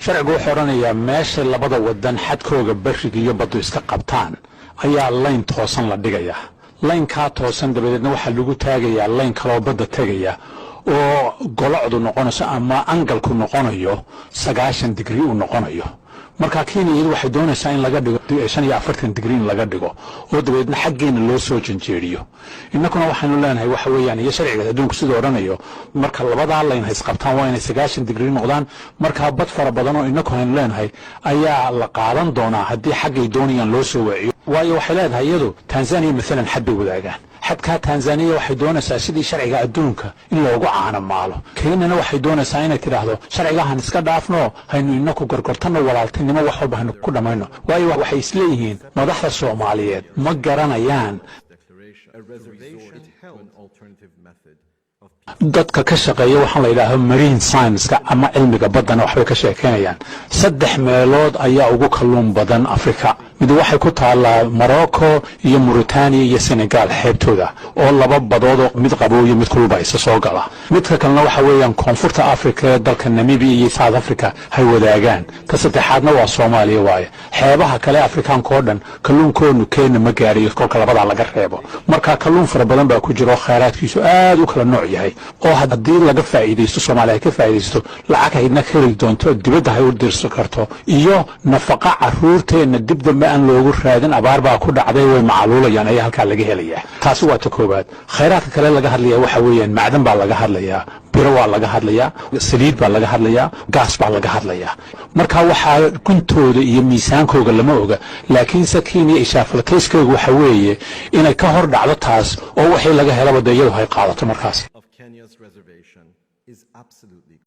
Sharcigu wuxuu odhanayaa meeshay labada wadan xadkooga beriga iyo baddu iska qabtaan ayaa layn toosan la dhigayaa. Laynkaa toosan dabadeedna waxaa lagu taagayaa layn kaloo badda tegaya oo golocdu noqonayso ama angle-ku noqonayo 90 digrii uu noqonayo. Marka Kenya iyadu waxay doonaysaa in laga dhigo 45 digrii in laga dhigo oo dabadeedna xaggeena loo soo janjeeriyo. Innakuna waxaynu leenahay waxa weeyaan iyo sharciga adduunku siduu odhanayo, marka labadaa layn haysqabtaan waa inay 90 digrii noqdaan. Markaa bad fara badan oo innaku haynu leenahay ayaa la qaadan doonaa haddii xaggay doonayaan loo soo waciyo. Waayo, waxay leedahay iyadu Tanzania maalan xad bay wadaagaan. Xadkaa Tanzaniya waxay doonaysaa sidii sharciga adduunka in loogu caano maalo. Kenyana waxay doonaysaa inay tidhaahdo sharcigahan iska dhaafno, haynu inaku gorgortanno, walaaltinimo wax walba haynu ku dhammayno. Waayo, waxay isleeyihiin madaxda Soomaaliyeed ma garanayaan. A reservation to an alternative method of Dadka ka shaqeeya waxaan la yidhaaho marine science-ka ama cilmiga baddana waxbay ka sheekeynayaan. Saddex meelood ayaa ugu kalluun badan Afrika. Mid waxay ku taallaa Morocco iyo Mauritania iyo Senegal xeebtooda, oo laba badoodoo mid qabow iyo mid kululba isa soo gala. Midka kalena waxa weeyaan koonfurta Afrika ee dalka Namibia iyo South Africa hay wadaagaan. Ta saddexaadna waa Soomaaliya waaye. Xeebaha kale Afrikaanka oo dhan kalluunkoonu keena ma gaadhayo kolka labadaa laga reebo. Marka kalluun fara badan baa ku jira oo khayraadkiisu aad u kala nooc yahay, oo haddii laga faa'iidaysto, Soomaaliya ay ka faa'iidaysto, lacag haydna ka heli doonto, dibadda hay u dirsan karto, iyo nafaqa caruurteenna dib dambe aan loogu raadin abaar baa ku dhacday, way macaluulayaan, ayaa halkaa laga helayaa. Taasi waa ta koowaad. Khayraadka kale laga hadlaya waxa weeyaan macdan baa laga hadlayaa, biro waa laga hadlayaa, saliid baa laga hadlayaa, gaas baa laga hadlayaa. Marka waxaa guntooda iyo miisaankooga lama oga, laakiinse Kenya ishaafalkayskooga waxa weeye inay ka hor dhacdo taas oo wixii laga helaba dee iyadu hay qaadato markaas. of Kenya's reservation is absolutely